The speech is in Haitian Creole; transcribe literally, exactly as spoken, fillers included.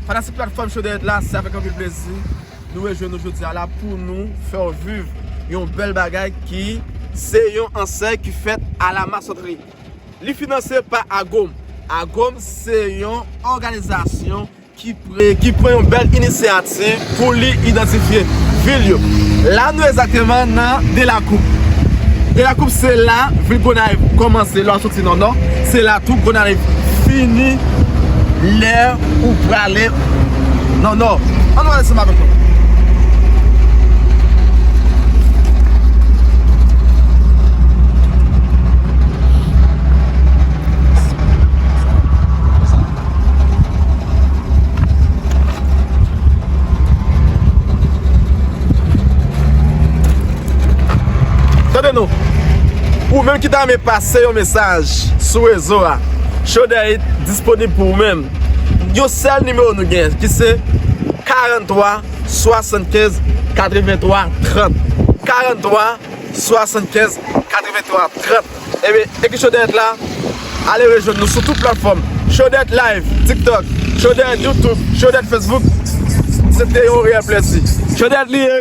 Fanatik platfòm Show Dèyèt la, se avèk anpil plezi nou rejwenn nou jodi a la pou nou fè w viv yon bèl bagay ki se yon ansèy ki fèt a la masonri. Li finanse pa Agom. Agom se yon òganizasyon ki pre, ki pran yon bèl inisyativ pou li idantifye vil yo. La nou egzakteman nan Delakoup. Delakoup se la vil Gonayiv kòmanse lè w soti nan nò. Se la tou Gonayiv fini lè ou prale nan nò. Ann nou al ansanm avèk mwen. Tande nou. Ou menm ki ta renmen pase yon mesaj sou rezo a, Show Dèyèt disponib pou ou menm. Yon sèl nimewo nou gen, ki se karant twa swasannkenz katrevenntwa trant. Karant twa swasannkenz katrevenntwa trant. Ebyen, ekri Show Dèyèt la, ale rejwenn nou sou tout platfòm. Show Dèyèt Live, TikTok, Show Dèyèt YouTube, Show Dèyèt Facebook. Se te yon reyèl plezi. Show Dèyèt li ye.